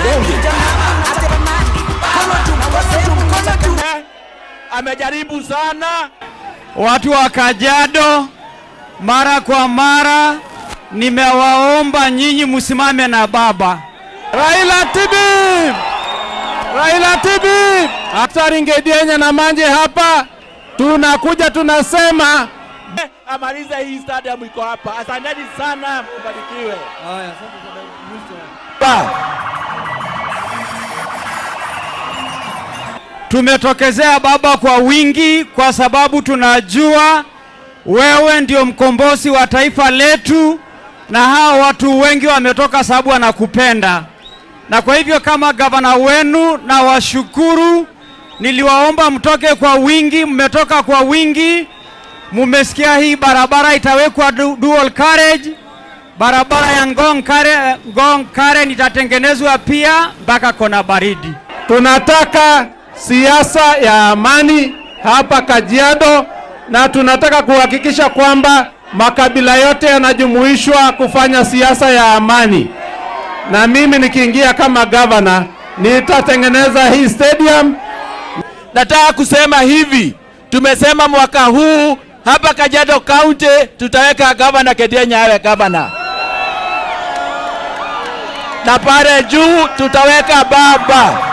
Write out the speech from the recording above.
Bunge. Amejaribu sana. Watu wa Kajiado, mara kwa mara nimewaomba nyinyi msimame na baba. Raila Tibi! Raila Tibi! Daktari Ngedienya na Manje hapa tunakuja tunasema Amalize hii stadium iko hapa. Asanteni sana, mbarikiwe. Tumetokezea baba kwa wingi kwa sababu tunajua wewe ndio mkombozi wa taifa letu, na hao watu wengi wametoka sababu wanakupenda. Na kwa hivyo kama gavana wenu na washukuru, niliwaomba mtoke kwa wingi, mmetoka kwa wingi. Mumesikia hii barabara itawekwa dual carriage. Barabara ya Ngong Karen itatengenezwa pia mpaka Kona Baridi. Tunataka siasa ya amani hapa Kajiado, na tunataka kuhakikisha kwamba makabila yote yanajumuishwa kufanya siasa ya amani. Na mimi nikiingia kama gavana nitatengeneza hii stadium. Nataka kusema hivi, tumesema mwaka huu hapa Kajiado County tutaweka gavana Kedienya awe gavana, na pale juu tutaweka baba.